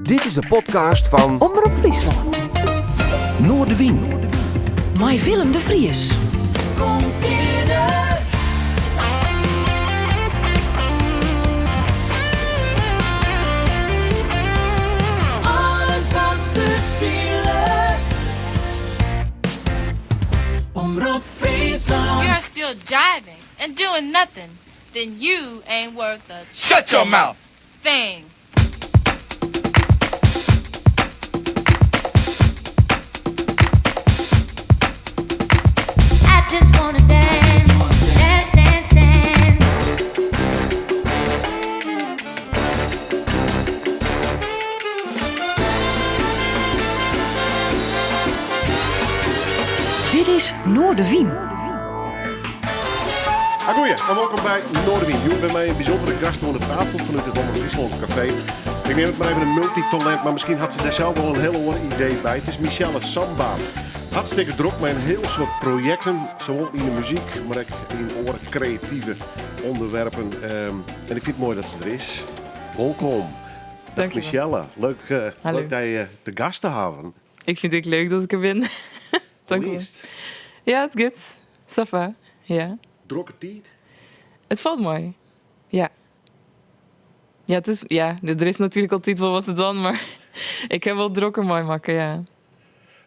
Dit is de podcast fan Omrop Fryslân. Noardewyn. Mei Willem de Vries. Kom fierder. Alles wat der spilet. Omrop Fryslân. You're still jiving and doing nothing, then you ain't worth a Shut your mouth! thing. I just wanna dance, dance, dance, dance. Dit is Noardewyn. Agoeie en welkom by Noardewyn. Hjoed by my in bysûndere gast oan de tafel fanút it Omrop Fryslân Kafee. Ik neam it mar even in multitalint, mar miskien hat se dêr sels wol in hiel oar idee by. It is Michelle Samba. Hartstikke drok mei in hiel soad projekten, sawol yn de muzyk, mar ek yn oare kreative ûnderwerpen. En ik fyn it moai dat se der is. Wolkom. Dag Dankjewel. Michelle, leuk, eh, Hallo. leuk dy eh, te gast te hawwen. Ik fyn it ek leuk dat ik der bin. Dank Hoe u is it? Ja, it giet. Ça va. Ja. Drokke tiid? It falt mei. Ja. Ja, it is, ja, der is natuerlik altyd wol wat te dwaan, mar ik ha wol drokker meimakke, ja.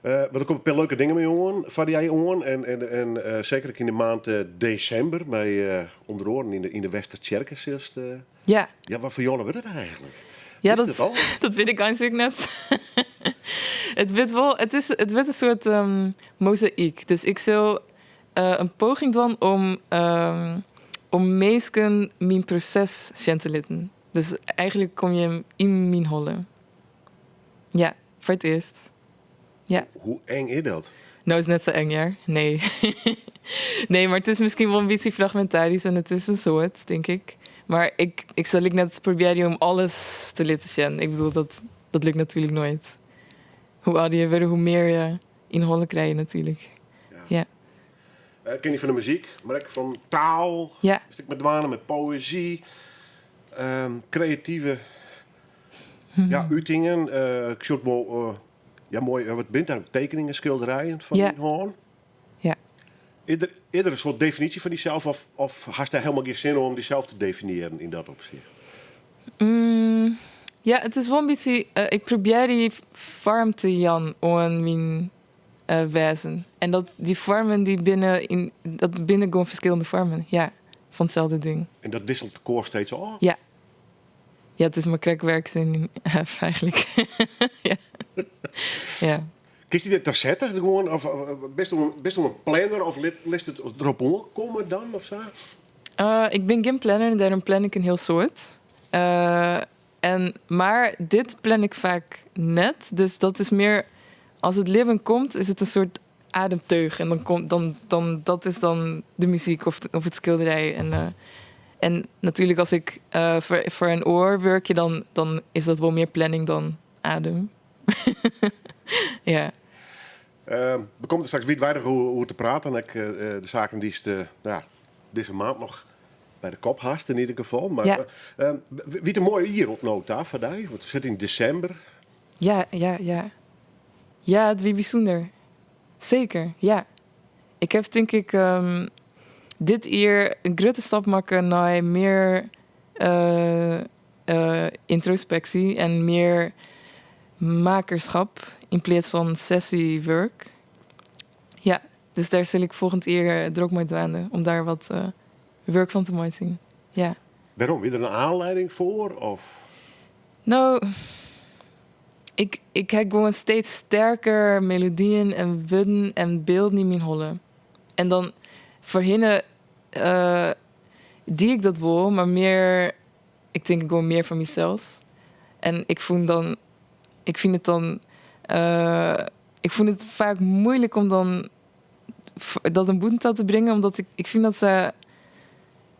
Eh, want der komme in pear leuke dingen mei oan, foar dy oan. En, en, en eh, seker ek yn de maand eh, desimber, mei eh, ûnder oaren yn de, yn de Westertsjerke silst. eh, Ja. ja, wat foar jûn wurdt it eigentlik? Ja, Witst dat, it al? dat wit ik eins ek net. It wurdt wol, it is, it wurdt in soart ehm, mozayk. Dus ik sil eh, in poging dwaan om, ehm, om minsken myn proses sjen te litten. Dus eigentlik komme je yn myn holle. Ja, foar it earst. Ja. Hoe eng is dat? No, is net sa eng, hear. Nee. Nee, mar it is miskien wol in bytsje fragmintarysk en it is in soad, tink ik. Mar ik, ik sil ek net probearje om alles te litten sjen. Ik bedoel, dat, dat lukt natuerlik noait. Hoe âlder je wurde, hoe mear je yn 'e holle krije natuerlik. Ja. Eh, ken dy fan de muzyk, mar ek fan taal. Ja. Bist ek mei dwaande mei poëzy, ehm, kreative ja, utingen. Eh, ik sjoch wol, eh, ja, moai, wat binne it eigentlik? Tekeningen, skilderijen fan Ja. dyn hân. Ja. Is der, is der in soart definysje fan dysels of, of hast dêr hielendal gjin sin om dysels te definiearjen yn dat opsicht? Ja, it is wol in bytsje. eh, ik probearje dy foarm te jaan oan myn eh, wêzen. En dat, dy foarmen dy binne yn, dat binne gewoan ferskillende foarmen. Ja, fan itselde ding. En dat wikselet elkoar steeds ôf? Ja. Ja, it is mar krekt wêr't ik sin yn haw eigentlik. Ja. Ja. Kinst dy dêr ta sette gewoan? Of bist bist in planner of litst it derop oankomme dan of sa? Eh, ik bin gjin planner en dêrom plan ik in hiel soad. Eh, en, mar dit plan ik faak net. Dus dat is mear as it libben komt, is it in soart ademteug. En dan komt, dan, dan, dat is dan de muzyk of, of it skilderij. En, eh, en natuerlik as ik eh, foar, foar in oar wurkje, dan, dan is dat wol mear planning dan adem. Ja. Uh, we komme der straks wiidweidich oer te praten. Ek eh, de saken dy'tst uh, no ja, dizze maand noch by de kop hast yn ieder gefal. Mar Ja. uh, wie it in moai jier oant no ta foar dy? Want we sitte yn desimber. Ja. Ja, it wie bysûnder. Seker, ja. Ik ha tink ik ehm, dit jier in grutte stap makke nei mear eh, eh, yntrospeksje en mear makerskip yn pleats fan sessywurk. Ja, dus dêr sil ik folgjend jier drok mei dwaande om dêr wat eh, wurk fan te meitsjen. Ja. Wêrom? Wie der in oanlieding foar? Of? No, ik, ik ha gewoan steeds sterker melodyen en wurden en bylden yn myn holle. En dan foarhinne eh, die ik dat wol, mar mear, ik tink gewoan mear fan mysels. En ik fûn dan, ik fyn it dan, eh, ik fûn it faak muoilik om dan dat nei bûten ta te bringen, omdat ik, ik fyn dat se,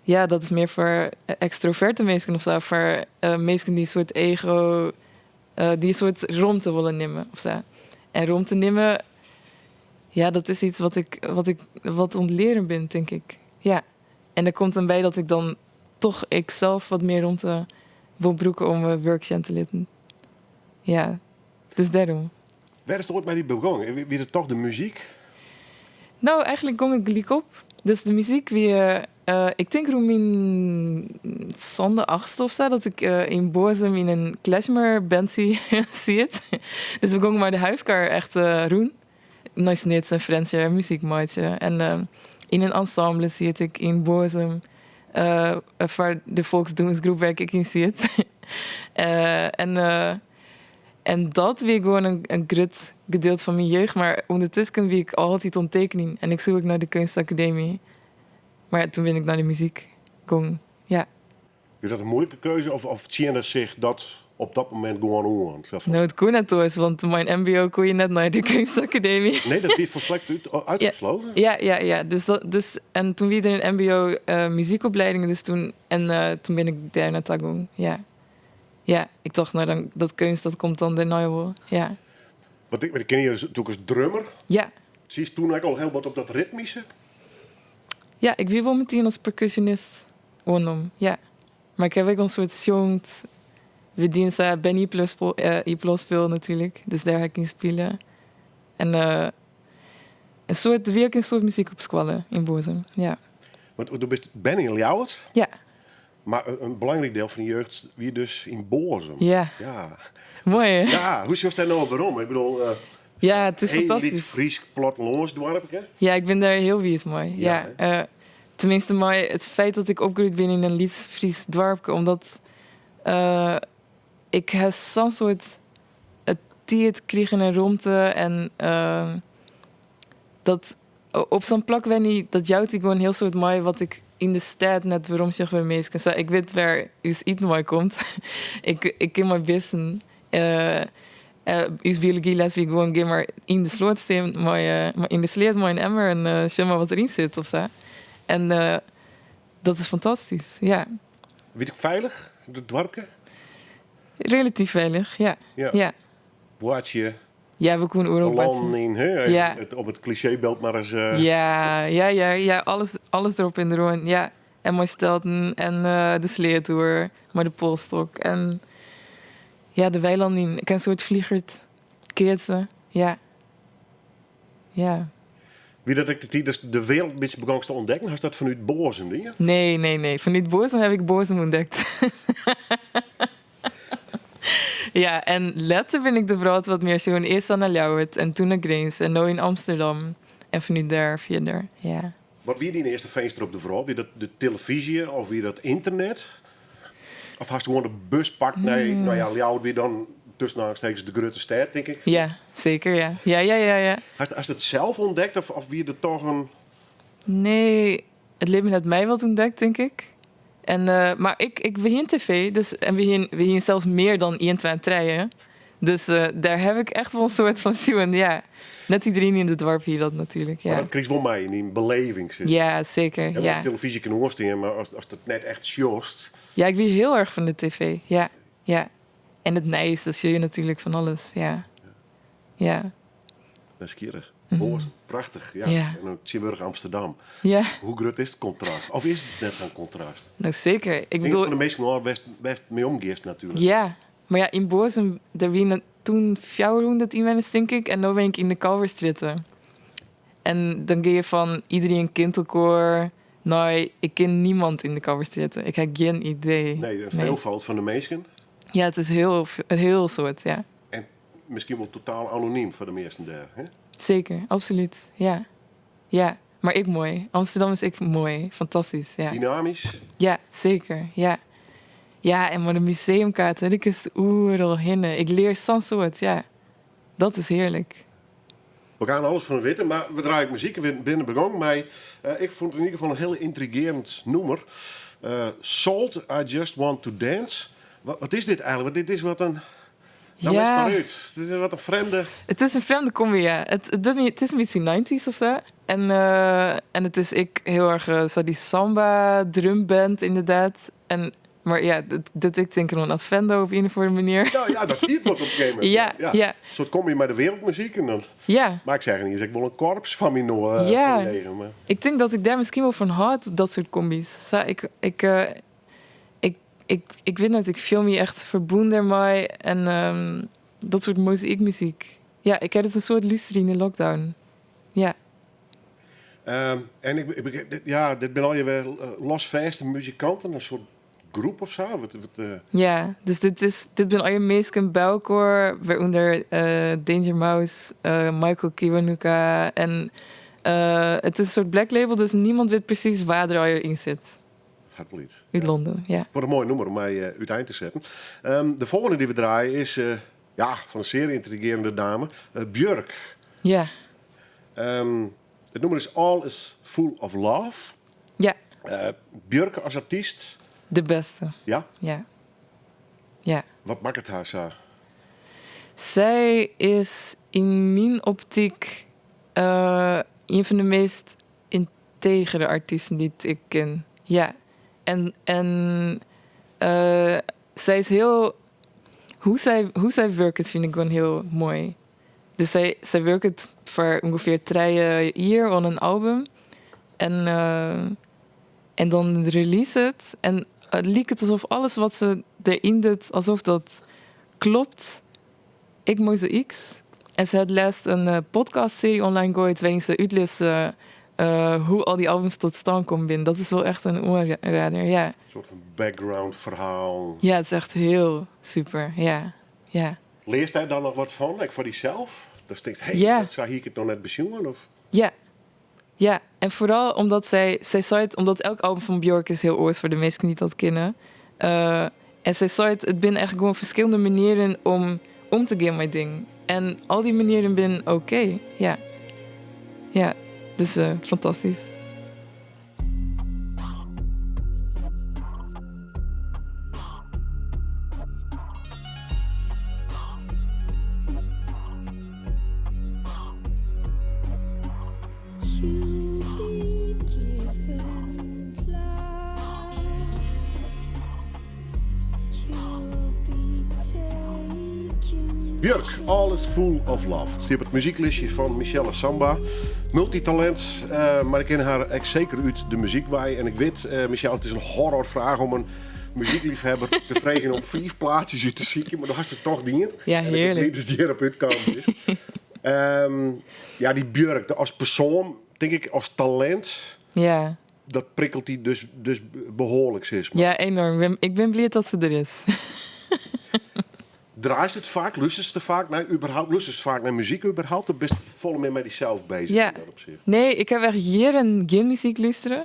ja, dat is mear foar ekstroverte minsken of sa, foar eh, minsken dy't in soart ego, eh, dy't in soart romte wolle nimme of sa. En romte nimme, ja, dat is yts wat ik, wat ik wat oan it learen bin, tink ik. Ja. En der komt dan by dat ik dan dochs iksels wat mear romte wol brûke om uh, wurk sjen te litten. Ja, dus dêrom. Wêr is it oait mei dy begûn? Wie it toch de muzyk? No, eigentlik gong it gelyk op. Dus de muzyk wie, ik tink rûn myn sânde, achtste of sa, dat ik yn Boazum yn in klezmerband siet. Dus we gongen mei de huifkar echt rûn nei Snits en Frjentsjer muzyk meitsje. En yn in ensemble siet ik yn Boazum foar de folksdûnsgroep wêr't ik ek yn siet. En En dat wie gewoan in grut gedeelte fan myn jeugd, mar ûndertusken wie ik altyd oan it tekenjen en ik soe ek nei de keunstacademie. Mar ja, toen bin ik nei de muzyk gong, ja. Wie dat in moeilike keuze of tsjinne sich dat op dat momint gewoan oan? Sa fan... No, it koe net oars, want mei in mbo koe je net nei de keunstacademie. Nee, dat wie folslekt útgesloten? Ja, ja, ja. Dus dat, dus, en toen wie der in mbo muzykopleiding, dus toen, en toen bin ik dêr nei ta gong, ja. Ja, ik tocht, no dan, dat keunst dat komt dan dêrnei wol. Ja. Want ik, ik ken je natuerlik as drummer. Ja. Siest toen ek al hiel wat op dat ritmyske? Ja, ik wie wol metien as percussionist oannommen, ja. Mar ik ha ek wol in soart sjongd. We dienen sa Benny plus iepenloftspul natuerlik, dus dêr ha ik yn spile. En in soart, der wie ek in soad muzyk op skoalle yn Boazum, ja. Want do bist berne yn Ljouwert? Ja. Mar in belangryk diel fan de jeugd wie dus yn Boazum. Ja. Ja. Moai, hè? Ja, hoe sjochst dêr no op werom? Ik bedoel, Ja, it is hiel lyts fantastysk. Frysk plattelânsdoarpke. Ja, ik bin dêr hiel wiis mei. Ja, Ja, teminsten mei it feit dat ik opgroeid bin yn in lyts Frysk doarpke, omdat ik ha sa'n soart tiid krigen en romte en dat Op sa'n plak wenje, dat jout dy gewoan in hiel soad mei wat ik yn de stêd net werom sjoch by minsken. Sa, ik wit wêr ús iten wei komt. Ik, ik kin mei bisten. Us biologyles wie gewoan gean mar yn de sloot stean mei, yn de sleat mei in emmer en sjoch mar wat deryn sit of sa. En dat is fantastysk, ja. Wie it ek feilich, it doarpke? Relatyf feilich, ja. Ja. Ja. Boartsje. Ja, we koene oeral Lân yn, hè? Ja. Het, om it klisjeebyld mar ris. Ja, ja, ja, ja, alles, alles derop en deroan. Ja. En mei stelten en de sleat oer, mei de polsstok. En ja, de weilân yn. Ik ha in soad fliegerd keatsen. Ja. Ja. Wie dat ek de tiid datst de wereld in bytsje begongst te ûntdekken? Hast dat fanút Boazum dien? Nee, nee, nee. Fanút Boazum ha ik Boazum ûntdekt. Ja, en letter bin ik de wrâld wat mear sjoen. Earst dan nei Ljouwert en toen nei Grins en no yn Amsterdam. En fanút dêr fierder, ja. Wat wie dyn earste finster op de wrâld? Wie dat de telefyzje of wie dat ynternet? Of hast gewoan de bus pakt nei, no ja, Ljouwert wie dan tussen oanhalingstekens de grutte stêd, tink ik. Ja, seker, ja. Ja, ja, ja, ja. Hast, hast it sels ûntdekt of, of wie der toch in... Nee, it libben hat my wat ûntdekt, tink ik. En, mar ik, ik, we hiene tv, dus, en we hiene, we hiene sels mear dan ien, twa en trije. Dus dêr ha ik echt wol in soart fan sjoen, ja. Net iderien yn it doarp hie dat natuerlik, ja. Mar dat krigest wol mei yn dyn beleving, sis. Ja, seker, Ja, want ja. de telefyzje kin oanstean, mar ast, ast it net echt sjochst... Ja, ik wie hiel erch fan de tv, ja, ja. En it nijs, dan sjoch je natuerlik fan alles, ja. Ja. Nijsgjirrich. Moai, prachtich. Ja. Ja. En dan tsjintwurdich Amsterdam. Ja. Hoe grut is it kontrast? Of is it net sa'n kontrast? No, seker. Ik Hinget bedoel, fan de minsken ôf wêr'tst, wêr'tst mei omgiest natuerlik. Ja, mar ja, yn Boazum, der wiene toen 400 ynwenners, tink ik. En no wen ik yn de Kalverstrjitte. En dan gean je fan iderien kint elkoar nei ik kin niemand yn de Kalverstrjitte. Ik ha gjin idee. Nee, de veelvoud fan de minsken. Ja, it is hiel, in hiel soad, ja. En miskien wol totaal anonym foar de measten dêr, hè? Seker, absolút, ja. Ja, mar ek moai. Amsterdam is ek moai, fantastysk, ja. Dynamysk? Ja, seker, ja. Ja, en mei de museumkaart, hè, kinst oeral hinne. Ik lear sa'n soad, ja. Dat is hearlik. We gean alles fan witte, mar we draaie muzyk. We binne begûn mei, ik fûn it yn ieder gefal in hiel yntrigearjend nûmer. Salt, I Just Want to Dance. Wat, wat is dit eigentlik? Want dit is wat in... Nou, lis mar út. Dit is wat in frjemde... It is in frjemde komby, ja. It, it, docht my, it is in bytsje 90s of sa. En, en it is ek hiel erch sa dy samba drumband ynderdaad. En, mar ja, dat docht ek tinken oan Advendo op ien of oare manier. Ja, ja, dat hiet wat op een gegeven moment. Een soart komby mei de wereldmuzyk. En dan, Maar ik zeg niet, is ek wol in korps fan my no, fan myn eagen, mar. Ik tink dat ik dêr miskien wol fan hâld, dat soart komby's. Sa, ik, ik, ik, ik, ik wit net, ik fiel my echt ferbûn dêrmei. En, Dat soart mozaïekmuzyk. Ja, ik ha it in soad lústere yn de lockdown. Ja. Ehm, en ik, ik, ja, dit binne allegear wer losfêste muzikanten, in soart groep of sa? Wat, wat, eh, Ja, dus dit, is, dit binne allegear minsken by elkoar, wêrûnder eh, Danger Mouse, eh, Michael Kiwanuka. En eh, it is in soart black label, dus niemand wit presys wa der allegear yn sit. Hat wol iets. Út Londen, ja. Wat in moai nûmer om mei eh, útein te setten. De folgjende dy't we draaie is eh, ja, fan in sear yntrigearjende dame, eh, Björk. Ja. It nûmer is All is Full of Love. Ja. Björk as artyst? De bêste. Ja? Ja. Ja. Wat makket har sa? Sy is yn myn optyk ien fan de meast yntegere artysten dy't ik ken. Ja. En, en sy is hiel. Hoe't sy, hoe't sy wurket fyn ik gewoan hiel moai. Dus sy, sy wurket foar ûngefear 3 jier oan in album. En, eh, en dan release it. En it liket alsof alles wat se deryn docht, alsof dat klopt. Ek mozaïeks. En se hat lêst in eh, podcastsearje online goaid wêryn't se útlist eh, hoe't al dy albums ta stân kommen binne. Dat is wol echt in oanrieder, ja. In soart fan background ferhaal. Ja, it is echt hiel super, ja. Ja. Learst dêr dan noch wat fan, ek foar dysels? Datst tinkst, hé, Ja. dat sa hie ik it noch net besjoen? Of? Ja. Ja, en foaral omdat sy, sy seit, omdat elk album fan Björk is hiel oars foar de minsken dy't dat kenne. Eh, en sy seit, it binne echt gewoan ferskillende manieren om om te gean mei dingen. En al dy manieren binne oké. Ja. Ja, dus eh, fantastysk. Björk, All is Full of Love. It stiet op it muzyklistje fan Michelle Samba. Multitalint, eh, mar ik ken har ek seker út de muzyk wei. En ik wit, eh, Michelle, it is in horrorfraach om in muzykleafhawwer te freegjen om fiif plaatsjes út te sykjen, mar do hast it toch dien. Ja, En ik bin hearlik. bliid datst hjirop útkaam bist. Ja, dy Björk, as persoan, tink ik, as talint, Ja. dat prikkelt dy dus, dus behoarlik, sis mar. Ja, enoarm. Ik bin bliid dat se der is. Draaist it faak? Lústerst der faak nei? Überhaupt, lústerst faak nei muzyk überhaupt? Of bist folle mear mei dysels beuzich Ja. yn dat opsicht? Nee, ik ha echt jierren gjin muzyk lústere.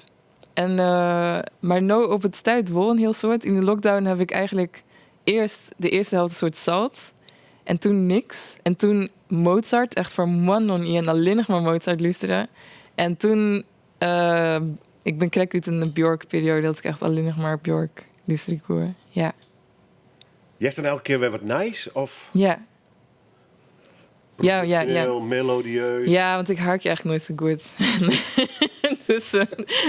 En, eh, mar no op it stuit wol in hiel soad. Yn de lockdown ha ik eigentlik earst de earste helte in soart salt. En doe niks. En doe Mozart, echt foar moannen oan ien allinnich mar Mozart lústere. En doe, eh, ik bin krekt út in Björk-perioade dat ik echt allinnich mar Björk lústerje koe. Ja. Hearst dan elke kear wer wat nijs? Of Ja. Ja, ja, ja. profesjoneel, melodieus? Ja, want ik harkje echt noait sa goed. Dus eh,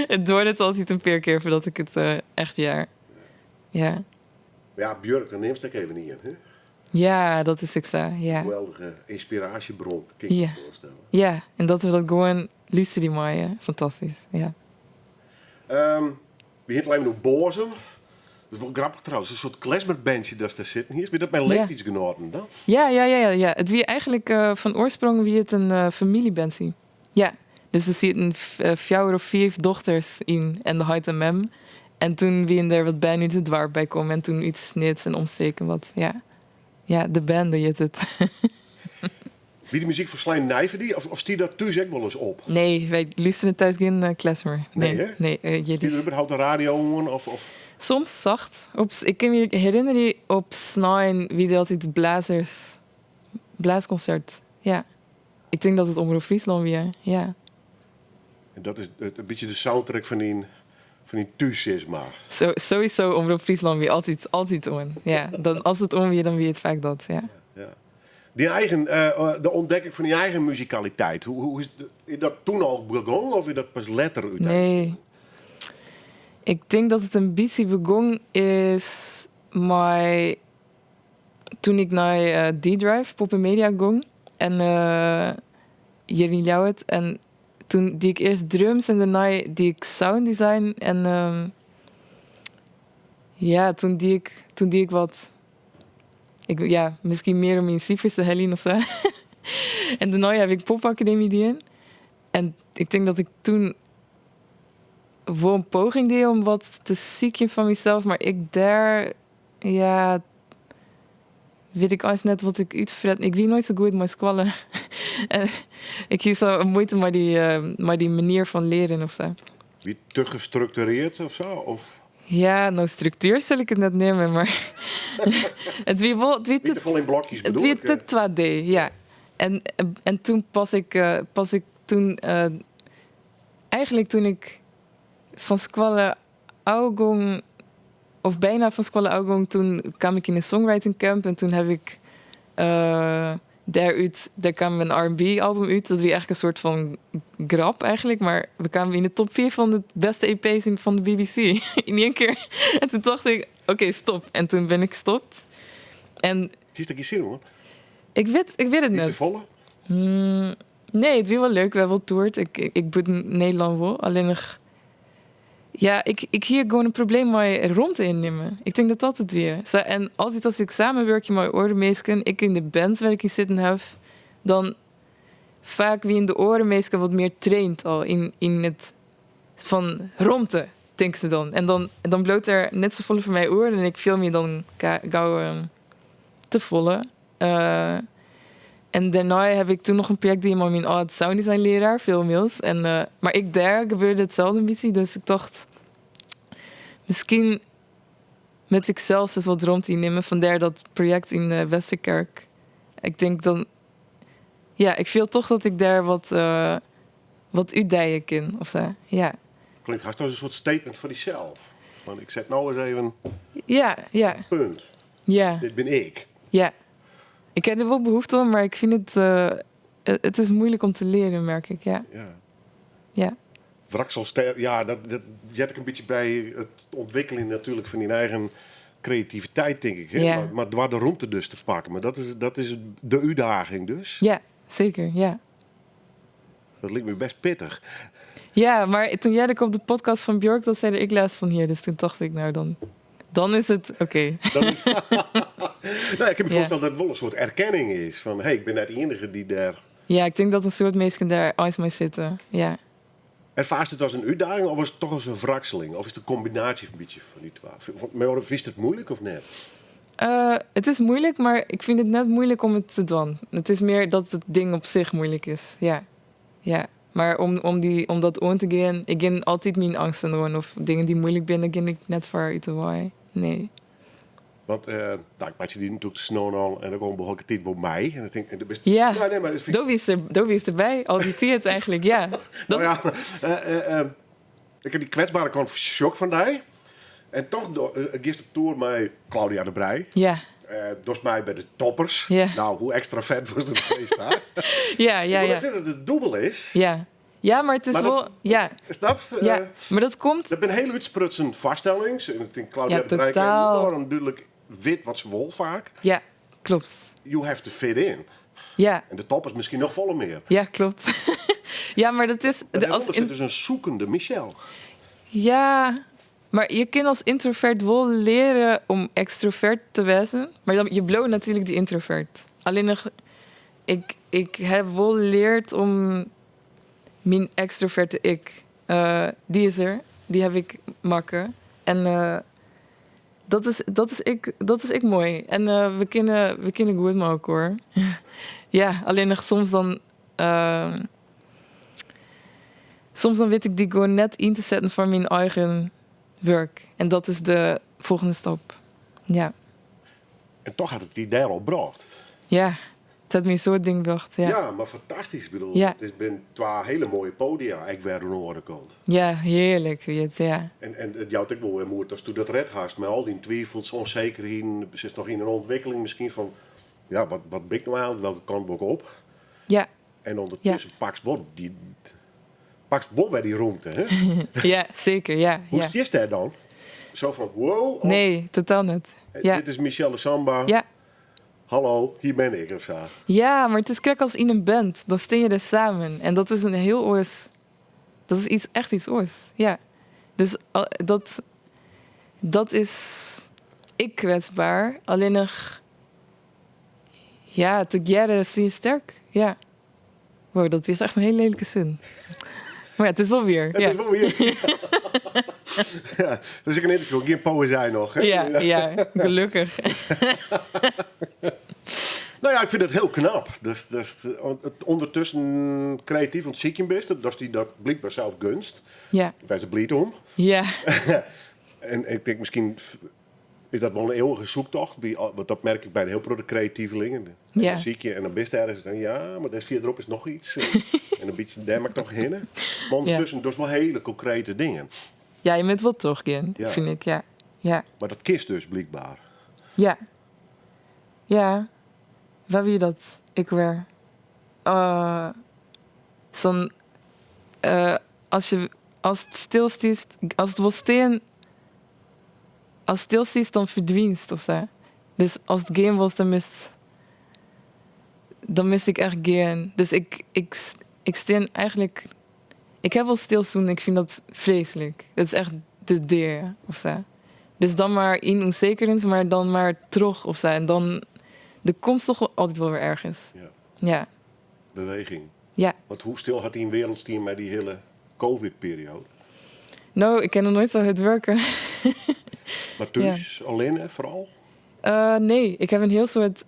it duorret altyd in pear kear foardat ik it eh, echt hear. Ja. Ja, Björk, dan neamst ek even ien. Hè? Ja, dat is ek sa. Ja. Geweldige ynspiraasjebron, kin ik Ja. my foarstelle. Ja, en dat we dat gewoan lústerje meie. Fantastysk, ja. We hiene it al even oer Boazum. Dat is wol grappich trouwens, in soart klezmerbandje datst dêr sitten hiest. Wie dat mei Ja. leeftiidsgenoaten dan? Ja. It wie eigentlik eh, fan oarsprong wie it in eh, famyljebandje. Ja, dus der sieten eh, fjouwer of fiif dochters yn en de heit en mem. En doe wiene der wat bern út it doarp by kommen en doe út Snits en omstreken wat. Ja, ja de band hjit it. Wie de muzyk folslein nij foar dy of, of stie dat thús ek wolris op? Nee, wy lústerje thús gjin uh, klezmer. Nee, Nee, hè? nee. Stie der Jiddisch. überhaupt de radio oan? Of, of? Soms sacht. Op, ik kin my herinnerje, op snein wie der altyd blazers. Blaaskonsert. Ja. Ik tink dat it Omrop Fryslân wie. Ja. En dat is it, in bytsje de soundtrack fan dyn thús, sis mar. So, sowieso Omrop Fryslân wie altyd, altyd oan. Ja. Dan, as it oan wie, dan wie it faak dat. Ja. Ja. Dyn eigen, de ûntdekking fan dyn eigen muzikaliteit, hoe is, is dat doe al begûn of is dat pas letter úteinlik? Nee. Ik tink dat it in bytsje begûn is mei doe't ik nei eh, D-Drive, Pop en Media gong. En uh, hjir yn Ljouwert. En doe die ik earst drums en dêrnei die ik sound design. En ja, doe die ik, doe die ik wat. Ik, ja, miskien mear om myn sifers te heljen of sa. En dêrnei ha ik popakademy dien. En ik tink dat ik toen wol in poging die om wat te sykjen fan mysels, mar ek dêr, ja, wit ik eins net wat ik útfretten. Ik wie noait sa goed mei skoalle. En ik hie sa muoite mei dy manier fan learen of sa. Wie te gestructureerd of sa? Of? Ja, no struktuer sil ik it net neame, mar it wie wol, it wie te, folle yn blokjes it wie te 2D, ja. En toen pas ik, pas ik toen, eigenlijk toen ik fan skoalle ôfgong, of bijna fan skoalle ôfgong, toen kaam ik yn in songwriting camp en toen ha ik dêrút, dêr kaam in R&B album út. Dat wie eigenlijk in soart fan grap eigenlijk, mar we kamen yn de top 4 fan de bêste EP's fan de BBC yn ien kear. En toen tocht ik, oké, stop. En toen bin ik stopt. En Is dat gjin sin hoor? Ik wit it Niet net. te folle? Nee, it wie wol leuk. We ha wol toerd. Ik bûten Nederlân wol. Allinnich, ja, ik hie gewoan in probleem mei romte ynnimme. Ik tink dat dat it wie. Sa, en altyd as ik samenwurkje mei oare minsken, ek yn de band wêr't ik yn sitten haw, dan faak wiene de oare minsken wat mear traind al yn it fan romte, tinke se dan. En dan bliuwt der net safolle foar my oer en ik fiel my dan gau te folle. En dêrnei ha ik toen noch in projekt dien mei myn âld sounddesign learaar, Phil Mills. En, mar ek dêr gebeurde itselde in bytsje. Dus ik tocht, miskien moat ik sels ris wat romte ynnimme. Fandêr dat projekt yn de Westerkerk. Ik tink dan, ja, ik fiel toch dat ik dêr wat útdijen kin of sa. Ja. Klinkt hast as in soart statement foar dysels. Fan ik set no ris even punt. Dit bin ik. Ja. Ik ha der wol behoefte oan, mar ik fyn it, it is moeilijk om te leren, merk ik. Ja. Wrakselster, ja, dat heart ek in bytsje by it ûntwikkeljen natuerlik fan dyn eigen kreativiteit, tink ik. Hè? Mar doar de romte dus te pakken. Mar dat is de útdaging dus. Ja, seker, ja. Dat liket my bêst pittich. Ja, mar toen hearde ik op de podcast fan Björk dat sy der ek lêst fan hie. Dus toen tocht ik, no dan, dan is it oké. No, ik kin my foarstelle dat it wol in soart erkenning is. Fan, hé, ik bin net de iennige dy't dêr... Ja, ik tink dat in soad minsken dêr eins mei sitte, ja. Erfaarst it as in útdaging of is it toch as in wrakseling? Of is it in kombinaasje fan in bytsje fan dy twa? Fynst it muoilik of net? It is muoilik, mar ik fyn it net muoilik om it te dwaan. It is mear dat it ding op sich muoilik is, ja. Ja, mar om dat oan te gean, ik gean altyd myn eangsten oan of dingen dy't muoilik binne, gean ik net foar út 'e wei. Nee. Want nou, ik meitsje dy natuerlik sneon al en ek al in behoarlike tiid wol mei. En ik tink, en do bist, Ja. Ja, nee, mar dat fyn ik Do wiest der, do wiest derby, al dy tiid eigentlik, ja. Nou ja, ik ha dy kwetsbere kant sjoch fan dy. En toch giest op toer mei Claudia de Breij. Ja. Dochst mei by de Toppers. Ja. Nou, hoe ekstravert wolst it feest ha? Ja. Ik wol net sizze dat it dûbel is. Ja. Ja, mar it is Mar wol, dat, ja. Snapst? Ja, mar dat komt Dat binne hiel útsprutsen foarstellings. En ik tink Claudia Ja, de Breij totaal. enorm dúdlik wit wat se wol faak. Ja, klopt. You have to fit in. Ja. En de Toppers miskien noch folle mear. Ja, klopt. Ja, mar dat is Maar de, as dêrûnder sit dus in zoekende Michelle. Ja, mar je kin as yntrovert wol leare om ekstrovert te wêzen. Mar dan, je bliuwt natuerlik dy yntrovert. Allinnich, ik ha wol leard om myn ekstroverte ik, dy is der, dy ha ik makke. En dat is ek moai. En we kinne goed mei elkoar. Ja, allinnich soms dan, soms dan wit ik dy gewoan net yn te setten foar myn eigen wurk. En dat is de folgjende stap. Ja. En toch hat it dy dêr al brocht. Ja, it hat my in soad dingen brocht. Ja. Ja, mar fantastysk. Ik bedoel, Ja. it binne twa hiele moaie podia, ek wer oan de oare kant. Ja, hearlik wie it, ja. En it jout ek wol wer moed asto dat red hast mei al dyn twivels, ûnsekerheden. Sitst noch yn in ûntwikkeling miskien fan, ja, wat bin ik no eigentlik, welke kant wol ik op? Ja. En ûndertusken pakst wol wer dy rûmte, hè? Ja, seker, ja, Hoe ja. stiest dêr dan? Sa fan, wow? Of, Nee, totaal net. Ja. Dit is Michelle Samba. Ja. Hallo, hier bin ik, of sa. Ja, mar it is krekt as yn in band. Dan stean je der samen. En dat is in hiel oars... Dat is iets, echt iets oars, ja. Dus dat is ek kwetsber. Allinnich... Ja, tegearre steane je sterk. Ja. Wow, dat is echt in hiele lelike sin. Mar ja, it is wol wier. It is wol wier. Ja, dat is ek in ynterview, gjin poëzy noch. Hè? Ja, ja, gelokkich. No ja, ik fyn it hiel knap. Dus, dus ûndertusken kreatyf oan it sykjen bist, datst dy dat blykber sels gunst. Ja. Wês der bliid om. Ja. En ik tink miskien is dat wol in eeuwige zoektocht, by, want dat merk ik by in hiel protte kreativelingen. Ja. Dan sykje en dan bist ergens en dan ja, mar dêr fierderop is noch iets. En in bytsje dêr moat ik toch hinne. Mar ûndertusken dochst wol hiele konkrete dingen. Ja, je moat wol trochgean, Ja. fyn ik, ja. Ja. Mar dat kinst dus blykber. Ja. Ja. Wa wie dat ek wer? Uh, sa'n uh, as je as it stilstiest, as it wol stean, as stilstiest, dan ferdwynst of sa. Dus as it gean wolst, dan moatst dan moast ik echt gean. Dus ik, ik, ik stean eigentlik. Ik ha wol stilstien, ik fyn dat freeslik. Dat is echt de dea of sa. Dus dan mar yn ûnsekerens, mar dan mar troch of sa. En dan, der komst toch wol altyd wol wer ergens. Ja. Ja. Beweging. Ja. Want hoe stil hat dyn wereld stien mei dy hiele Covid-perioade? No, ik ha noch noait sa hurd wurke. Mar thús, allinne foaral? Nee, ik ha in hiel soad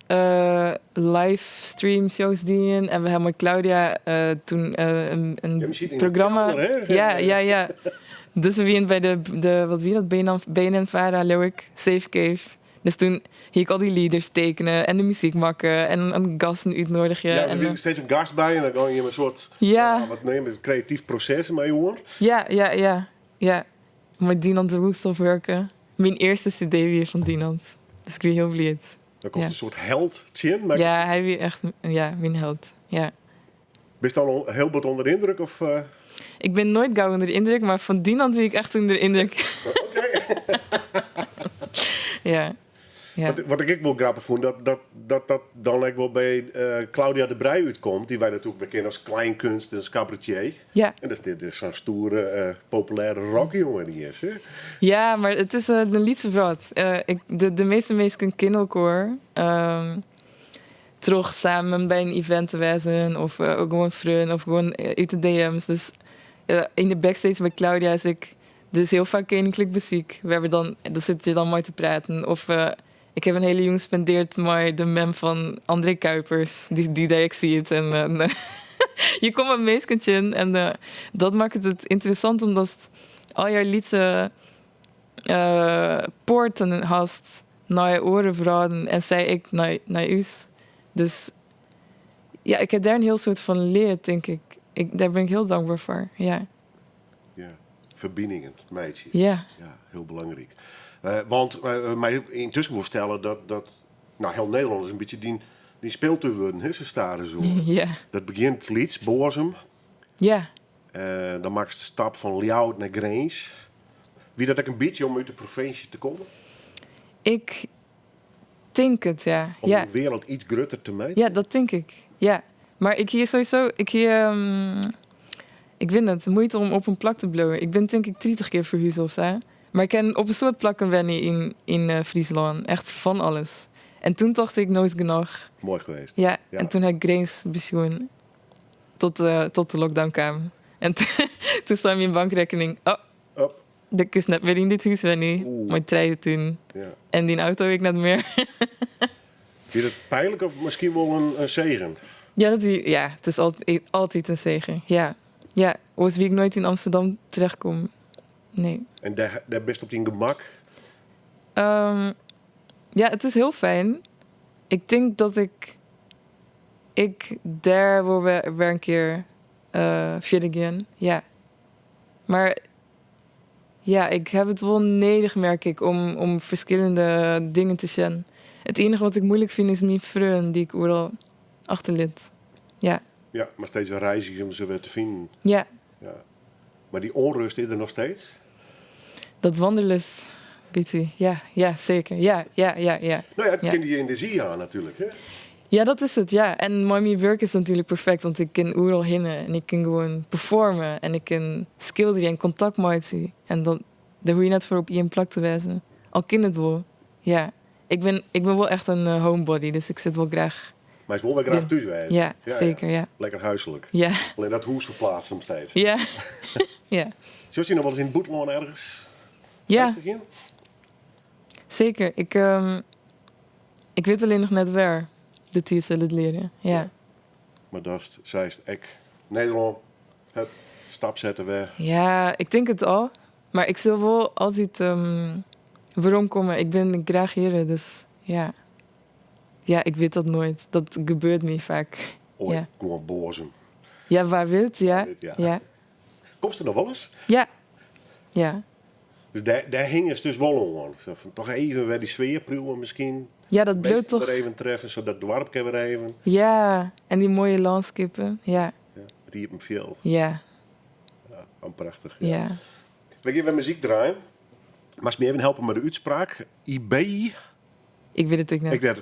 livestream shows dien. En we ha mei Claudia toen in Ja, we sieten yn de programma. kelder, hè? Ja, ja, ja. Dus we wienen by de wat wie dat? BNN, BNN-Vara, leau ik. Safe Cave. Dus toen hie ik al dy leaders tekene en de muzyk makke en en gasten útnoadigje. Ja, en der wie steeds in gast by en dan gean je in soart Ja. wat neame we kreatyf proses mei oer. Ja, ja, ja. Ja. Mei Dinant de Woesthof wurke. Myn earste CD wie fan Dinant. Dus ik wie hiel bliid. Dan komst Ja. in soart held tsjin. Mar Ja, hy wie echt ja, myn held. Ja. bist dan al hiel bot ûnder de yndruk? Of, eh? Ik bin noait gau ûnder de yndruk, mar fan Dinant wie ik echt ûnder de yndruk. Oké. Ja. Ja. Wat ik ek wol grappich fûn, dat dat, dat dan ek wol by eh, Claudia de Breij útkomt, dy't wy natuerlik wer kenne as kleinkunst en as cabaretier. Ja. En dat is dit is sa'n stoere, eh, populêre rockjonge dy is, hè? Ja, mar it is in lytse wrâld. Eh, ik, de measte minsken kenne elkoar. Troch samen by in event te wêzen of eh, gewoan freonen of gewoan út de DM's. Dus yn de backstage by Claudia is ek dus hiel faak keninklik besyk. Wêr we dan, dan sitte je dan mei te praten. Of ik ha in hiele jûn spendearre mei de mem fan André Kuipers, dy't dêr ek siet. En je komme minsken tsjin en dat makket it ynteressant omdatst allegear lytse poarten hast nei oare wrâlden en sy ek nei ús. Dus ja, ik ha dêr in hiel soad fan leard, tink ik. Ik dêr bin ik hiel dankber foar, ja. Ja, ferbiningen meitsje. Ja. Ja, hiel belangryk. Want my yntusken wol stelle dat no, hiel Nederlân is in bytsje dyn speeltuin wurden, hè, sa stadichoan. Ja. Dat begjint lyts, Boazum. Ja. Dan makkest de stap fan Ljouwert nei Grins. Wie dat ek in bytsje om út de provinsje te kommen? Ik tink it, ja. Om Ja. de wereld iets grutter te meitsjen? Ja, dat tink ik. Ja. Mar ik hie sowieso, ik hie, ik wit net, muoite om op in plak te bliuwen. Ik bin tink ik 30 kear ferhuze of sa. Mar ik ha op in soad plakken wenne yn Fryslân. Echt fan alles. En toen tocht ik, no is genôch. Moai geweest. Ja, Ja. en toen ha ik Grins besjoen. Tot de lockdown kaam. En toen sei myn bankrekkening, oh, Op. dêr kinst net mear yn dit hûs wenje. Oeh. Mei trije tunen. Ja. En dyn auto ek net mear. Wie dat pynlik of miskien wol in segen? Ja, dat wie, ja, it is altyd in segen. Ja. Ja, oars wie ik noait yn Amsterdam terechtkommen. Nee. En dêr bist op dyn gemak? Ja, it is hiel fijn. Ik tink dat ik dêr wol wer in kear fierder gean. Ja. Mar ja, ik ha it wol nedich, merk ik, om ferskillende dingen te sjen. It iennige wat ik muoilik fyn is myn freon dy't ik oeral achterlit. Ja. Ja, mar steeds wer reizgje om se wer te finen. Ja. Ja. Mar dy ûnrêst is der noch steeds? Dat wanderlust, bytsje. Ja, ja, seker. Ja. No ja, it Ja. kin dy enerzjy jaan natuerlik, hè? Ja, dat is it, ja. En mei myn wurk is it natuerlik perfekt, want ik kin oeral hinne en ik kin gewoan performe en ik kin skilderje en kontakt meitsje. En dan, dêr hoech je net foar op ien plak te wêzen. Al kin it wol, ja. Ik bin wol echt in homebody, dus ik sit wol graach. Mar is wol wer graach thús wêze. Ja, seker, ja. Lekker huiselijk. Ja. Allinne dat hûs ferplaatst him steeds. Ja, ja. Sjochst dy noch wolris yn it bûtenlân ergens? Ja. Seker. Ik, ik wit allinnich net wêr. De tiid sil it leare, ja. Mar datst seist ek Nederlân, hup, stap sette wer. Ja, ik tink it al. Mar ik sil wol altyd weromkomme. Ik bin graach hjirre, dus ja. Ja, ik wit dat noait. Dat gebeurt my faak. Oait Ja. gewoan boazem. Ja, wa wit, ja. Wa wit, ja. Ja. Komst der noch wolris? Ja. Ja. Dus dêr hingest dus wol oan. Sa fan, toch even wer dy sfear priuwe miskien. Ja, dat bliuwt Minsken toch. wer even treffen, sadat doarp wer even. Ja, en dy moaie lânskippen, ja. Ja, it iepen fjild. Ja. Ja, oh, prachtich. Ja. We gean wer muzyk draaien. Moatst my even helpe mei de útspraak. IB. Ik wit it ek net. Ik net.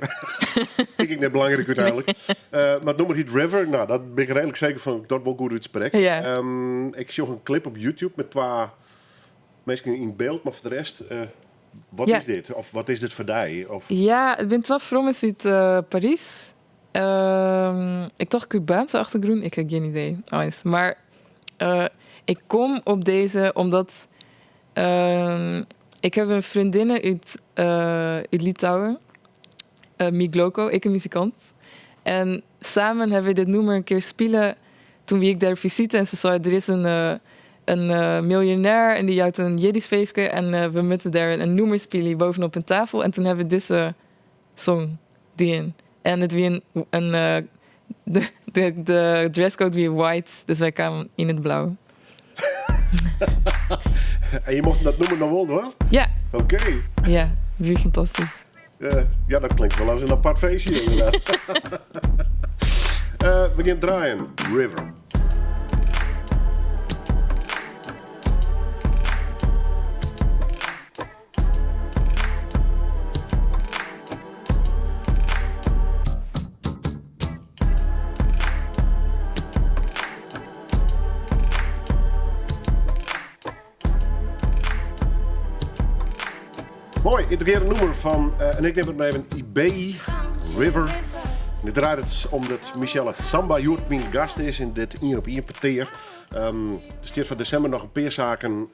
Fyn ik net belangryk úteinlik. Mar it nûmer hjit River. No, dat bin ik reedlik seker fan dat wol goed útsprek. Ja. Ik sjoch in klip op YouTube mei twa minsken yn byld, mar foar de rest, wat Ja. is dit? Of wat is dit foar dy? Of... Ja, it binne twa frommes út Parys. Ik tocht Cubaanse achtergrûn, ik ha gjin idee eins. Mar ik kom op dizze omdat ik ha in freondinne út Litouwen, Migloko, ek in muzikant. En samen ha we dit nûmer in kear spile. Toen wie ik dêr op fisite en se sei, der is in miljonêr en dy jout in jierdeisfeestke en we moatte dêr in nûmer spylje bovenop in tafel. En toen ha we dizze song dien. En it wie in de dresscode wie white, dus wy kamen yn it blau. En je mochten dat nûmer noch wol dwaan? Ja. Oké. Ja, it wie fantastysk. Ja, dat klinkt wol as in apart feestje ynderdaad. We gean draaien. River. Moai, yntegrearre nûmer fan, en ik nim it mar even, IB River. En dit draait it omdat Michelle Samba hjoed myn gast is yn dit ien op ien petear. Der stiet foar desimber noch in pear saken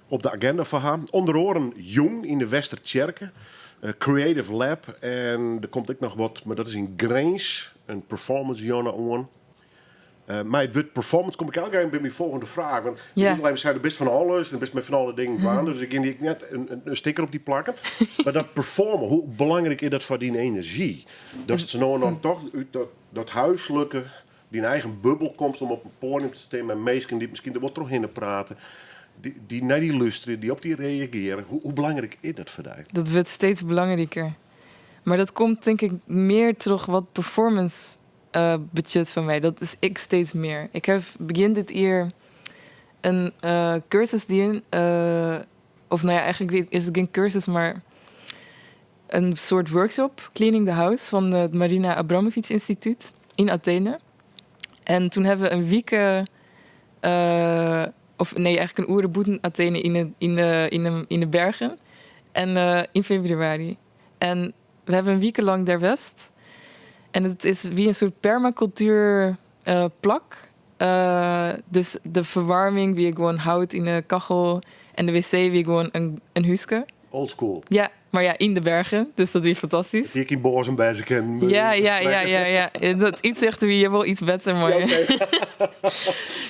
op de agenda foar har. Under oaren jûn yn de Westertsjerke, Creative Lab. En der komt ek noch wat, mar dat is yn Grins, in performance jûn oan. Mei it wurd performance kom ik elk even by myn folgjende fraach. Want Ja. ik even sei, do bist fan alles, do bist mei fan alle dingen dwaande, dus ik gean dy ek net in sticker op dy plakken. Mar dat performen, hoe belangryk is dat foar dyn enerzjy? Datst sa no en dan toch út dat huislike, dyn eigen bubbel komst om op in poadium te stean mei minsken dy't miskien der wol trochhinne prate, dy't nei dy lústerje, dy't op dy reagearje. Hoe belangryk is dat foar dy? Dat wurdt steeds belangriker. Mar dat komt tink ik mear troch wat performance betsjut foar my. Dat is ek steeds mear. Ik ha begjin dit jier in kursus dien. Of no ja, eigentlik is it gjin kursus, mar in soart workshop, Cleaning the House, fan it Marina Abramovic Instituut yn Athene. En toen ha we in wike, of nee, eigentlik in oere bûten Athene yn de bergen. En yn febrewaris. En we hawwe in wike lang dêr west. En it is wie in soart permakultuer plak. Dus de ferwaarming wie gewoan hout yn de kachel en de wc wie gewoan in húske. Old school. Ja, mar ja, yn de bergen, dus dat wie fantastysk. Hie ik yn Boazum by se kinnen. Ja. Dat útsicht wie hjir wol iets better, mar Ja, oké.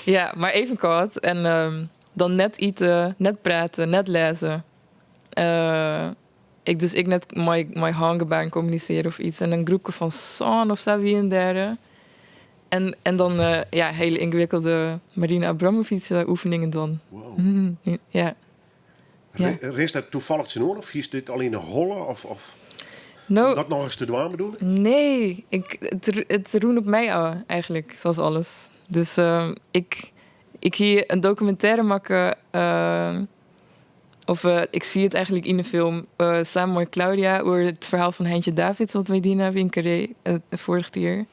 Ja, mar even kâld. En dan net ite, net prate, net lêze. Ik dus ek net mei hângebaren kommunisearje of iets. En in groepke fan sân of sa wienen dêr. En dan ja, hiele yngewikkelde Marina Abramovic oefeningen dwaan. Wow. Ja. Ja. Rinst dat tafallich tsjinoan of hiest dit al yn 'e holle? Of No, om dat noch ris te dwaan bedoel ik? Nee, it rûn op my ôf eigentlik, sa as alles. Dus ik hie in dokumintêre makke, of ik siet eigentlik yn de film samen mei Claudia oer it ferhaal fan Heintje Davids wat wy dien hawwe yn Carré foarich jier.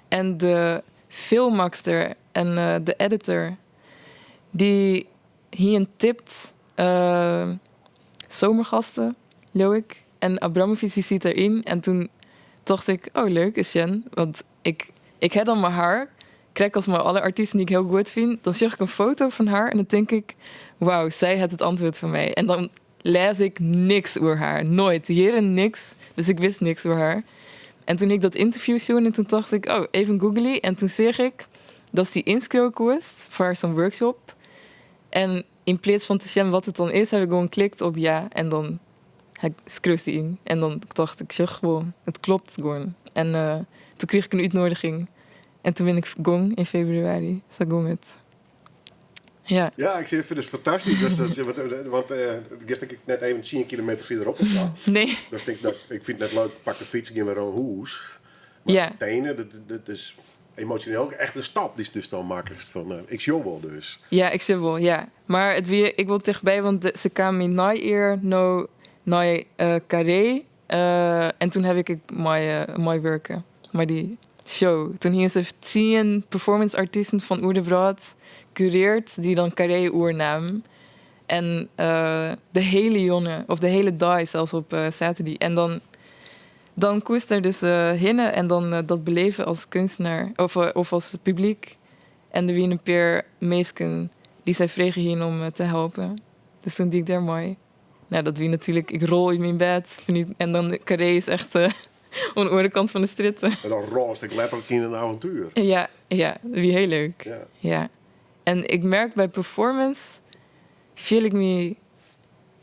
En de filmmakster en de editor dy hienen tipt Zomergasten, leau ik. En Abramovic dy siet deryn. En toen Tocht ik, oh leuk, ris sjen. Want ik, ik ha dan mei har, krekt as mei alle artysten dy't ik hiel goed fyn, dan sjoch ik in foto fan har en dan tink ik, wauw, sy hat it antwurd foar my. En dan lês ik niks oer har. Noait. Jierren niks. Dus ik wist niks oer har. En toen ik dat ynterview sjoen en toen tocht ik, oh, even googleje. En toen seach ik datst dy ynskriuwe koest foar sa'n workshop. En yn pleats fan te sjen wat it dan is, ha ik gewoan klikt op ja. En dan skriuwst dy yn. En dan tocht ik, sjoch wol, it kloppet gewoan. En toen krige ik in útnoadiging. En toen bin ik gong yn febrewaris. Sa gong it. Ja. Ja, ik fyn it fantastysk. Dat, want giest ek net even 10 kilometer fierderop of sa. Nee. Dus tink ik, ik fyn it net leuk, pak de fyts, gean wer nei hûs. Mar Ja. Athene, dat is emosjoneel echt in stap dy'tst dus dan makkest. Fan, ik sjoch wol dus. Ja, ik sjoch wol, ja. Mar it wie ek wol tichtby, want se kamen yn it neijier no nei Carré. En toen ha ik ek meiwurke mei dy show. Toen hiene se 10 performance artysten fan oer de wrâld kureard dy't dan Carré oernamen. En de hiele jûn, of de hiele dei sels op saterdei. En dan koest der dus hinne en dan dat beleve as keunstner of as publyk. En der wiene in pear minsken dy't sy frege hiene om te helpen. Dus toen die ik dêr mei. Nou, dat wie natuerlik, ik rol út myn bêd en dan Carré is echt oan de oare kant fan de strjitte. En dan rôlst ek letterlik yn in avontuer. Ja, ja, dat wie hiel leuk. Ja. Ja. En ik merk by performance fiel ik my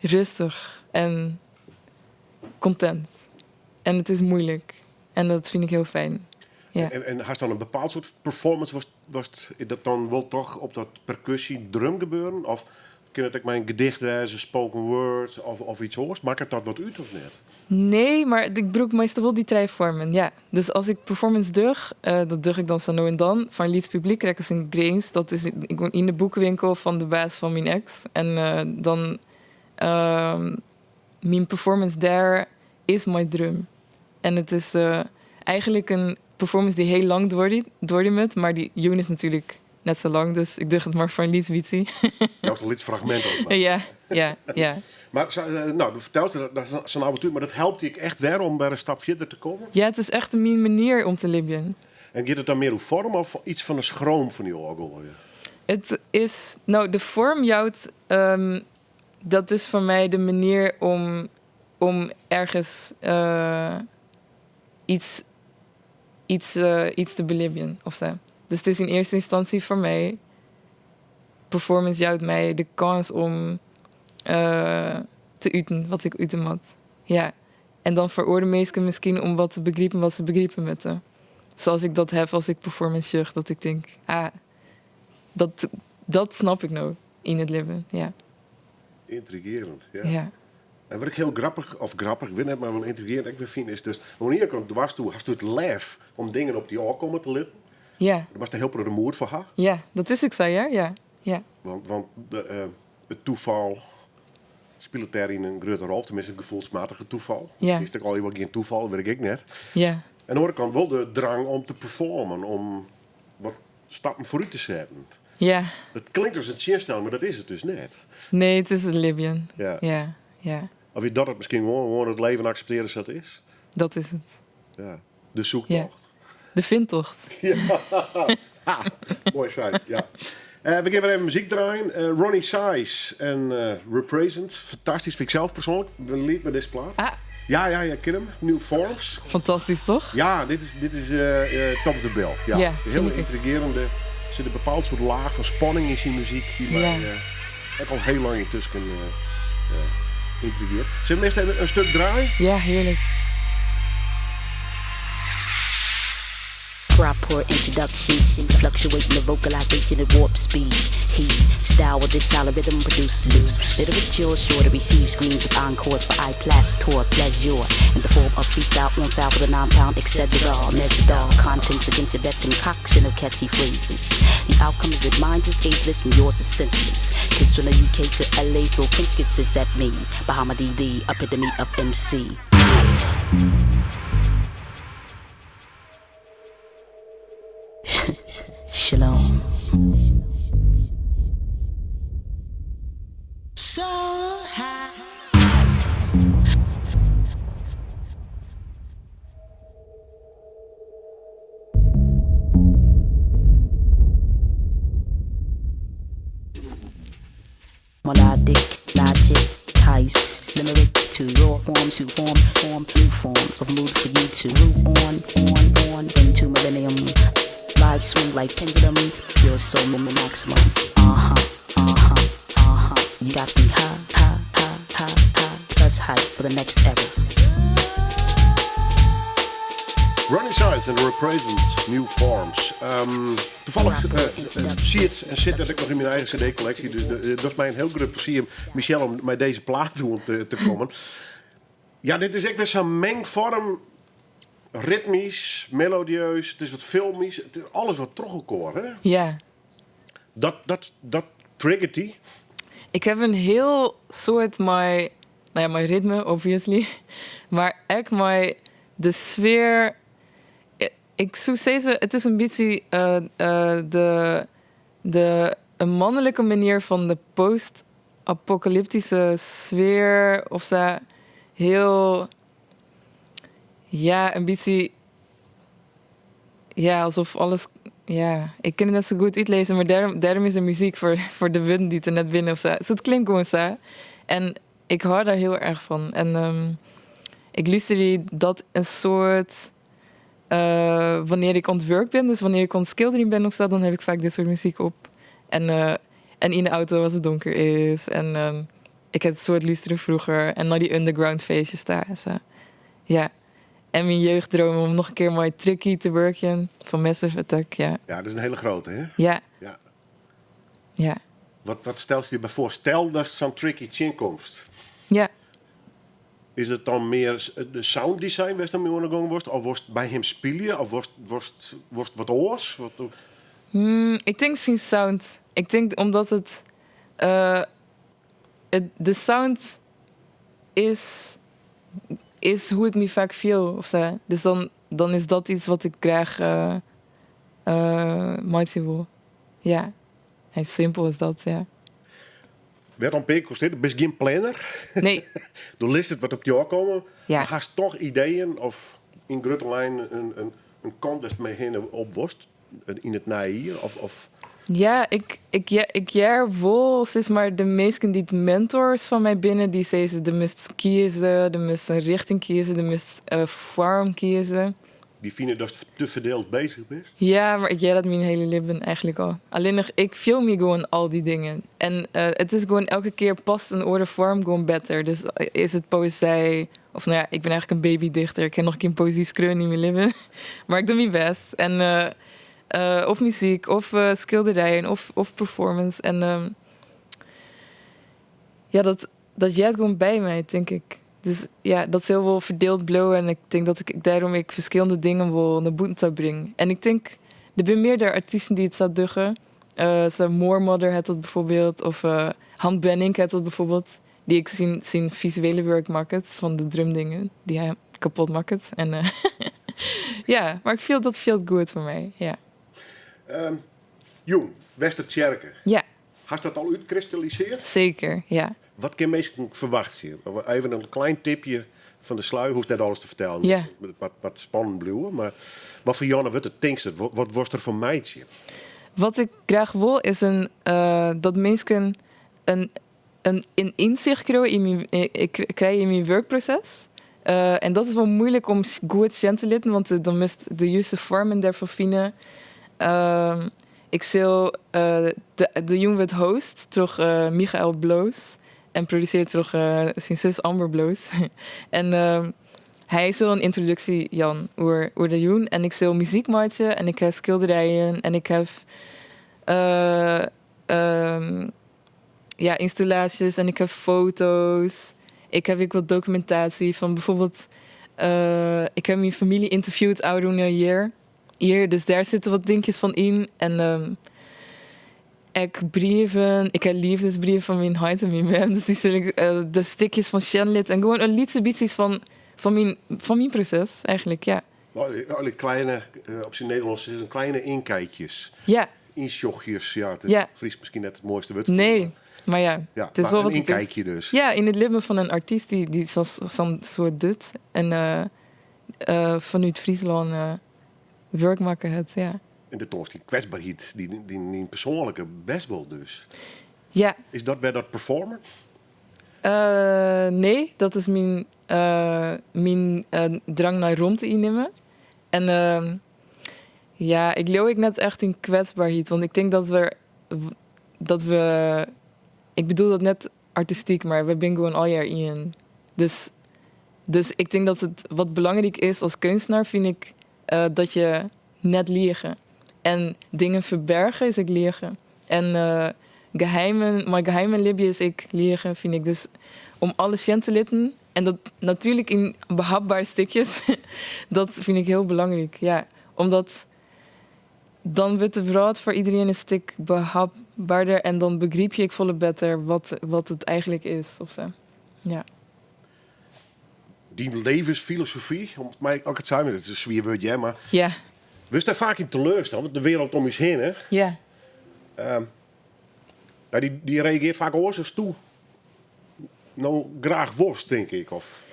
rêstich en kontint. En it is muoilik. En dat fyn ik hiel fijn. Ja. En hast dan in bepaald soart performance? Was dat dan wol toch op dat perkusje drum gebeuren? Of kin it ek mei in gedicht wêze, spoken word of iets oars? Makket dat wat út of net? Nee, mar ik brûk meastal wol dy trije foarmen, ja. Dus as ik performance doch, dat doch ik dan sa no en dan, foar in lyts publyk, krekt as yn Grins. Dat is gewoan yn de boekwinkel fan de baas fan myn eks. En dan, myn performance dêr is mei drum. En it is eigenlik in performance dy't hiel lang duorje moat, mar dy jûn is natuerlik net sa lang, dus ik doch it mar foar in lyts bytsje. Joust in lyts fragmint op. Ja. Mar sa, no, do fertelst dat sa'n avontuer, mar dat helpt dy ek echt wer om wer in stap fierder te kommen? Ja, it is echt myn manier om te libjen. En giet it dan mear oer foarm of iets fan de schroom fan dy ôfgoaie? It is, no, de foarm jout, dat is foar my de manier om ergens iets te belibjen of sa. Dus it is yn earste ynstânsje foar my, performance jout my de kâns om te uten wat ik ute moat. Ja. En dan foar oare minsken miskien om wat te begripen wat se begripe moatte. Sa as ik dat ha as ik performance sjoch, dat ik tink, ah, dat snap ik no yn it libben. Ja. Yntrigearjend, ja. Ja. En wat ik hiel grappich, of grappich, ik wit net, mar wol yntrigearjend ek wer fyn, is dus, oan de iene kant doarsto, hasto it lef om dingen op dy ôfkomme te litten. Ja. Dêr moatst in hiel protte moed foar ha. Ja, dat is ek sa, ja. Ja. Want it tafal spilet dêryn in grutte rol, teminsten gefoelsmatige tafal. Ja. Is it ek al wol gjin tafal, wit ik ek net. Ja. En oan de oare kant wol de drang om te performen, om wat stappen foarút te setten. Ja. Dat klinkt as in tsjinstelling, mar dat is it dus net. Nee, it is it libjen. Ja. Ja. Of je dat it miskien gewoan it leven akseptearje sa't it is? Dat is it. Ja. De soektocht. Ja. De fintocht. Ja. Ha, moai sein, ja. We gean wer even muzyk draaien. Roni Size en Reprazent. Fantastysk, fyn ik sels persoanlik. Liet mei dizze plaat. Ah. Ja, ik ken him. New Forms. Fantastysk, toch? Ja, dit is top of the bill. Ja. Ja, Hiel fyn ik ek. yntrigearjende. Der sit in bepaald soart laach fan spanning yn syn muzyk dy't my ek al hiel lang yntusken yntrigearret. Sille we earst even in stik draaie? Ja, hearlik. Proper introduction, fluctuating the vocalization at warp speed. He style with this style of rhythm produce loose. Literature sure to receive screens of encores for I plus tour pleasure in the form of freestyle on foul for the 9 pound, etc. Measure the contents against your best concoction of catchy phrases. The outcome is that mine is ageless and yours is senseless. Kids from the UK to LA throw French kisses at me. Bahama DD, epitome of MC. Yeah. Shalom. So high. Melodic, logic, ties, limericks to raw forms to form, form, new forms of mood for you to root on, on, on into millennium. Live swing like pendulum, you're so maximum. Uh huh, uh huh, uh huh. You got me high, high, high, high, high, plus high for the next era. Roni Size en Reprazent New Forms. Toevallig zie het en zit dat ik nog in mijn eigen cd-collectie. Dus dat is mij een heel groot plezier, Michelle, om met deze plaat toe te komen. Ja, dit is echt weer zo'n mengvorm. Ritmisch, melodieus, het is wat filmisch. Het is alles wat troch elkaar, hè? Ja. Dat triggert die. Ik heb een heel soort mijn, nou ja, mijn ritme, obviously. Maar echt mijn, de sfeer. Ik zou zeggen, het is een beetje een mannelijke manier van de post-apocalyptische sfeer. Of zo. Heel, ja, een beetje, ja, alsof alles, ja, ik kan het net zo goed uitlezen, maar daarom is er muziek voor de wurden die er net binnen of zo. Dus het klinkt gewoon zo. En ik hou daar heel erg van. En ik luister die dat een soort, wanneer ik ontwerp ben, dus wanneer ik aan het schilderen ben of zo, dan heb ik vaak dit soort muziek op. En in de auto als het donker is. En ik heb het soort luisteren vroeger. En naar die underground feestjes daar. Zo. Ja. En mijn jeugddroom om nog een keer mooi Tricky te werken van Massive Attack, ja. Ja, dat is een hele grote, hè? Ja. Ja. Ja. Wat stel je je voor? Stel dat zo'n Tricky chin komst. Ja. Is het dan meer de sound design waar dan mee ondergang wordt? Of wordt bij hem spelen? Of wordt wat oors? Wat, Ik denk zijn sound. Ik denk omdat het de sound is hoe ik me vaak voel. Of zo. Dus dan is dat iets wat ik graag maken wil. Ja, en simpel is dat, ja. Waarom ben ik dit? Ben je geen planner? Nee. Du leest het wat op jou komen. Ja. Maar hast toch ideeën of in grote lijn een kant dat mee heen op worst in het najaar? Of Ja, ik jaar wel, zeg maar, de meesten die het mentors van mij binnen, die zeggen ze, de must kiezen, de must een richting kiezen, de must vorm kiezen. Die vinden dat je te verdeeld bezig bent? Ja, maar ik jij dat mijn hele leven eigenlijk al. Alleen nog, ik film me gewoon al die dingen. En het is gewoon elke keer past een orde vorm gewoon beter. Dus is het poëzie, of nou ja, ik ben eigenlijk een babydichter. Ik heb nog geen poëzie schreeuwen in mijn leven. Maar ik doe mijn best. En of muziek, of schilderijen, of performance. En ja, dat jij het gewoon bij mij, denk ik. Dus ja, dat is heel wel verdeeld blauw. En ik denk dat ik daarom ik verschillende dingen wil naar buiten brengen. En ik denk, er zijn meerdere artiesten die het zouden duggen. Zo Moor Mother had dat bijvoorbeeld. Of Han Bennink had dat bijvoorbeeld. Die ik zien visuele werk maakt van de drumdingen die hij kapot maakt. En ja, maar ik vind dat veel goed voor mij. Ja. Jong, Westertsjerke. Ja. Had dat al uitkristalliseerd? Zeker, ja. Wat kan mensen verwachten? Even een klein tipje van de sluier, hoeft net alles te vertellen. Ja. Wat spannend blijven, maar wat voor Janne wordt het tinkste? Wat wordt er voor meidje? Wat ik graag wil is dat mensen een inzicht krijgen in mijn, ik krijg in mijn werkproces. En dat is wel moeilijk om goed te leren, want dan mist de juiste vormen daarvoor vinden. Ik zal de jong werd host door Michael Bloos en produceert door zijn zus Amber Bloos. En hij zal een introductie, Jan, over de jong. En ik zal muziek maken en ik heb schilderijen en ik heb installaties en ik heb foto's. Ik heb ook wat documentatie van bijvoorbeeld... Ik heb mijn familie interviewd ouder hier. Hier, dus daar zitten wat dingetjes van in. En ik brieven, ik heb liefdesbrieven van mijn heit en mijn mem. Dus die zit ik, de stukjes van Shenlit en gewoon een liedse beetje van mijn proces eigenlijk, ja. Alle kleine, op zijn Nederlands is een kleine inkijkjes. Ja. Insjochtjes, ja. Het is Ja. Fries misschien net het mooiste woord. Nee, maar ja, Ja, het is maar wel een wat het is. inkijkje dus. Ja, in het leven van een artiest die zo'n soort doet. En vanuit Friesland werk maken het, ja. En de toont die kwetsbaarheid, die persoonlijke best wel dus. Ja. Is dat wer dat performer? Nee, dat is myn, myn drang nei romte ynnimme. En ehm, ja, ik leau ek net echt yn kwetsberheid, want ik tink dat we, dat we, ik bedoel dat net artistyk, mar we binne gewoan allegear ien. Dus, dus ik tink dat it wat belangryk is as keunstner, fyn ik dat je net liege. En dingen ferberge is ek liege. En geheimen, mei geheimen libje is ek liege, fyn ik. Dus om alles sjen te litten, en dat natuerlik yn behapbere stikjes, dat fyn ik hiel belangryk. Ja, omdat dan wurdt de wrâld foar iderien in stik behapberder en dan begryp je ek folle better wat, wat it eigentlik is of sa. Ja. Dyn levensfilosofy, om it my ek it sein, dat is in swier wurd, hear, mar wurdst dêr faak yn teleursteld, want de wereld om ús hinne, ja, dy reagearret faak oars as do no graach wolst, tink ik, of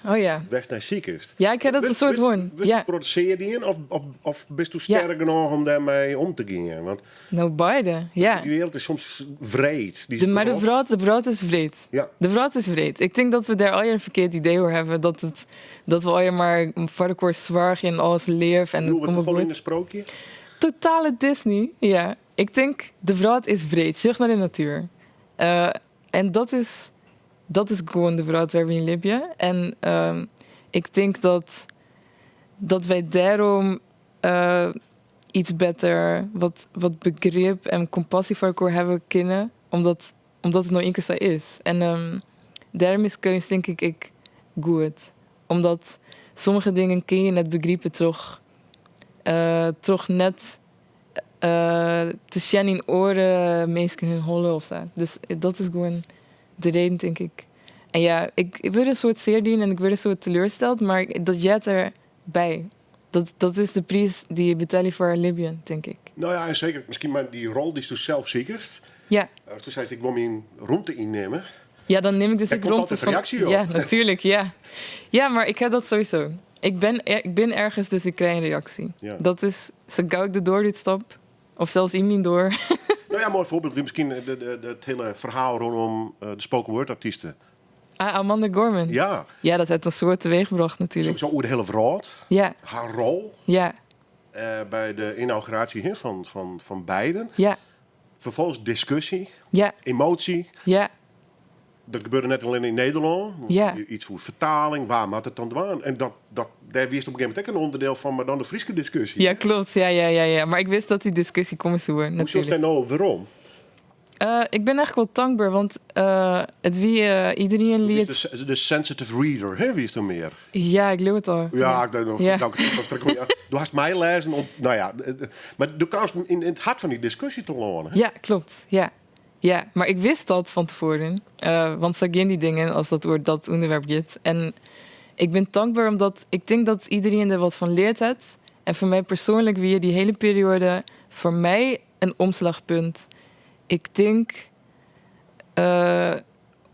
Oh ja. wêr'tst nei sikest. Ja, ik ha dat in soad hân. Wurdst produsearre dien of, of bisto sterk genôch om dêrmei om te gean? Want No, beide, ja. dy wereld is soms wreed. Dy is De, mar de grof. wrâld, de wrâld is wreed. De wrâld is wreed. Ik tink dat we dêr allegear in ferkeard idee oer hawwe. Dat, it, dat we allegear mar foar elkoar soargje en alles leaf en it Leauwe we komt te wol folle yn goed. in sprookje? Totale Disney, ja. Ik tink, de wrâld is wreed. Sjoch nei de natuer. En dat is, dat is gewoan de wrâld wêr't we yn libje. En ik tink dat, dat wy dêrom iets better, wat, wat begrip en kompassy foar elkoar hawwe kinne, omdat, omdat it no ienkear sa is. En dêrom is keunst tink ik ek goed. Omdat sommige dingen kinne je net begripe troch, troch net te sjen yn oare minsken hun holle of sa. Dus dat is gewoan de reden, tink ik. En ja, ik wurd in soad sear dien en ik wurd in soad teleursteld, mar dat heart derby. Dat, dat is de priis dy't je betelje foar libjen, tink ik. No ja, en seker miskien mei dy rol dy'tsto sels sikest. Asto seist, ik wol myn romte ynnimme. Ja, dan nim ik dus Dêr ek komt romte altyd fan. reaksje op. Ja, natuerlik, ja. Ja, mar ik ha dat sowieso. Ik bin, ik bin ergens, dus ik krij in reaksje. Dat is, sa gau ik de doar útstap, of sels yn myn doar. No ja, moai foarbyld wie miskien it hiele ferhaal rûnom de spoken word artyste. Ah, Amanda Gorman. Ja. Ja, dat hat in soad teweechbrocht natuerlik. Sowieso oer de hiele wrâld. Har rol by de ynnauguraasje hè, fan Biden. Ferfolgens diskusje, emoasje. Dat gebeurde net allinne yn Nederlân. Iets oer fertaling, wa moat it dan dwaan? En dat, dêr wiest op in gegeven momint ek in ûnderdiel fan, mar dan de Fryske diskusje. Ja, kloppet. Ja. Mar ik wist dat dy diskusje komme soe, Hoe sjochst natuerlik. dêr no op werom? Ik bin echt wol tankber, want it wie iderien Do liet... wiest de sensitive reader, hè, wiest do mear? Ja, ik leau it al. Ja, ik denk nog, dank het, ja. Do hast my lêzen om, no ja, mar do kaamst yn it hert fan dy diskusje telâne, hè? Ja, kloppet. Ja. Ja, mar ik wist dat fan tefoaren. Want sa gean dy dingen as dat oer dat ûnderwerp giet. En ik bin tankber omdat ik tink dat iderien der wat fan leard hat. En foar my persoanlik wie dy hiele perioade foar my in omslachpunt. Ik tink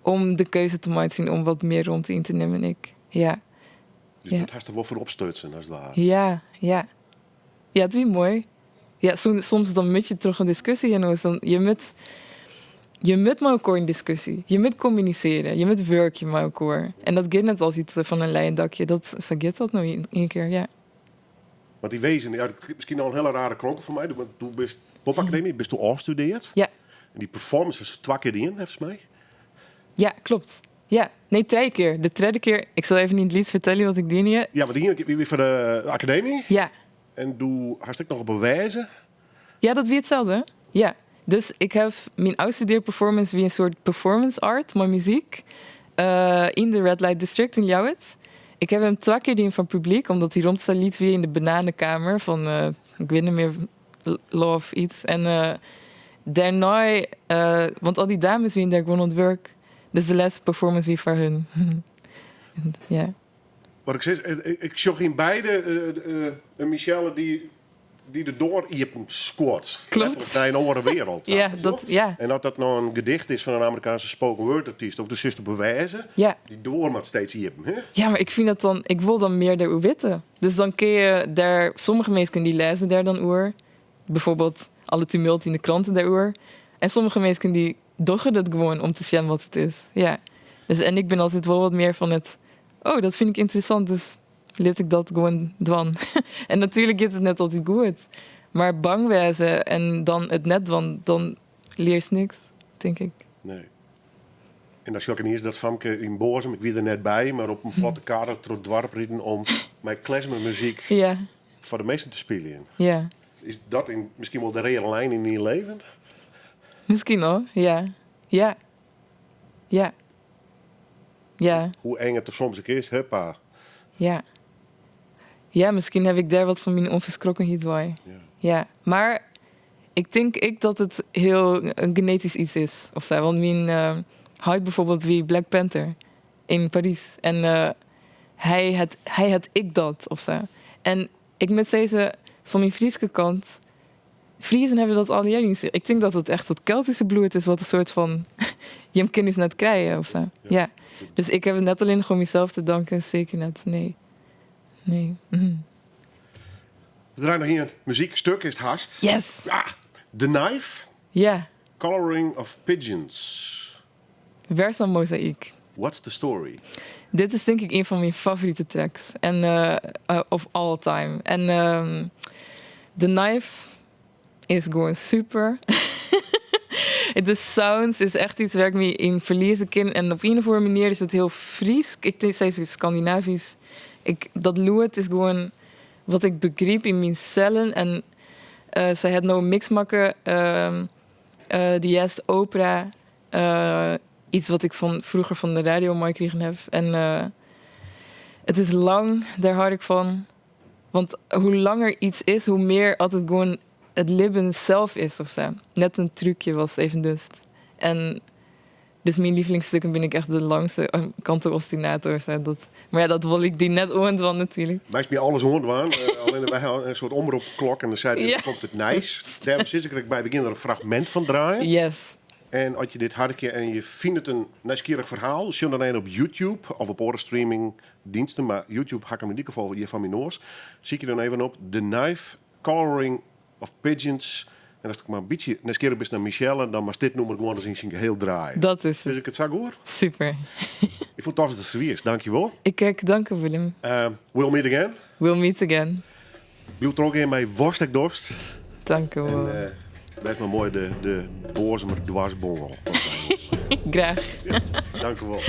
om de keuze te meitsjen om wat mear romte yn te nimmen. Ik, ja. Dus Ja. dat hast der wol foar opstutsen, as it ware. Ja, ja. Ja, it wie moai. Ja, soms dan moat je troch in diskusje hinne. Oars dan, je moat mei elkoar yn diskusje. Je moat kommunisearje. Je moat wurkje mei elkoar. En dat giet net altyd fan in leien dakje. Dat, sa giet dat no ien kear, ja. Want dy wezen, ja, dat klinkt miskien no in hiele rare kronkel foar my. Do bist popakademy, bist do ôfstudearre. Ja. En dy performance is twa kear dien, neffens my. Ja, kloppet. Ja, nee, trije kear. De tredde kear, ik sil even yn it lyts fertelle wat ik dien hie. Ja, want dy iene kear wie foar de akademy. Ja. En do hast ek noch op bewize. Ja, dat wie itselde. Ja. Dus ik ha myn ôfstudearperformance wie in soart performance art mei muzyk yn de Red Light District yn Ljouwert. Ik ha him twa kear dien foar publyk, omdat dy romte sa lyts wie yn de bananekamer fan, ik wit net mear, Love iets. En dêrnei, want al dy dames wiene dêr gewoan oan it wurk. Dus de lêste performance wie foar hun. Ja. Wat ik sis, ik sjoch yn beide in Michelle dy't de doar iepen skuort. Kloppet. Nei in oare wereld. Ja, dat, ja. En as dat no in gedicht is fan in Amerikaanske spoken word artyst of de zuster bewijzen, dy doar moat steeds iepen. Hè? Ja, mar ik fyn dat dan, ik wol dan mear dêroer witte. Dus dan kinne je dêr, sommige minsken dy lêze dêr dan oer. Byfoarbyld alle tumult yn de kranten dêroer. En sommige minsken dy dogge dat gewoan om te sjen wat it is. Ja. Dus, en ik bin altyd wol wat mear fan it, oh, dat fyn ik ynteressant, dus lit ik dat gewoan dwaan. en natuerlik giet it net altyd goed. Mar bang wêze en dan it net dwaan, dan learst niks, tink ik. Nee. En dan sjoch ik iens dat famke yn Boazum, ik wie der net by, mar op in platte karre troch it doarp riden om mei klezmermuzyk foar de minsken te spyljen. Ja. Is dat in, miskien wol de reade lijn yn dyn leven? Miskien wol, ja. Ja. Ja. Ja. Hoe eng it der soms ek is, huppa. Ja. Ja, miskien ha ik dêr wat fan myn ûnferskrokkenheid wei. Ja. Ja. Mar ik tink ek dat it hiel in genetysk yts is. Of sa. Want myn heit byfoarbyld wie Black Panther yn Parys. En hy hat ek dat of sa. En ik moat sizze, fan myn Fryske kant, Friezen hawwe dat allegear yn sich. Ik tink dat it echt dat Keltyske bloed is wat in soart fan jim kinne ús net krije of sa. Ja. Dus ik ha it net allinnich oan mysels te danken, seker net. Nee. Nee. We draaie noch ien muzykstik is it hast. Yes! Ja, The Knife. Ja. Coloring of Pigeons. Wer sa'n mozayk. What's the story? Dit is tink ik ien fan myn favorite tracks. En of all time. En The Knife is gewoan super. De sounds is echt yts wêr't ik my yn ferlieze kin. En op ien of oare manier is it hiel Frysk. Ik tink sis Skandinavysk. Ik, dat lûd is gewoan wat ik begryp yn myn sellen. En sy hat no in mix makke, dy hearst opera. Yts wat ik fan froeger fan de radio meikrigen haw. En it is lang, dêr hâld ik fan. Want hoe langer yts is, hoe mear as it gewoan it libben sels is of sa. Net in trúkje watst even dochst. En dus myn lievelingsstikken binne ek echt de langste canto ostinato. Sa. Dat, mar ja, dat wol ik dy net oandwaan natuerlik. Meist my alles oandwaan. Allinne wy hawwe in soart omropklok en dan seit Ja. komt it nijs. Dêrom sis ik der ek by, we gean der in fragmint fan draaien. Yes. En as je dit harkje en je fine it in nijsgjirrich ferhaal, sjoch dan even op YouTube of op oare streamingdiensten, mar YouTube ha ik him yn ieder gefal hjir foar myn noas. Sykje dan even op The Knife Coloring of Pigeons. En ast ek mar in bytsje nijsgjirrich bist nei Michelle, dan moatst dit nûmer gewoan ris yn syn geheel draaie. Dat is Sis it. ik it sa goed? Super. Ik fûn it tof datst der wiest. Dankjewol. Ik ek, dank Willem. We'll meet again. We'll meet again. Bliuw trochgean mei watst ek dochst. Dankjewol. En bêst mar moai de Boazumer dwarsbongel. Graach. Ja, dankjewol.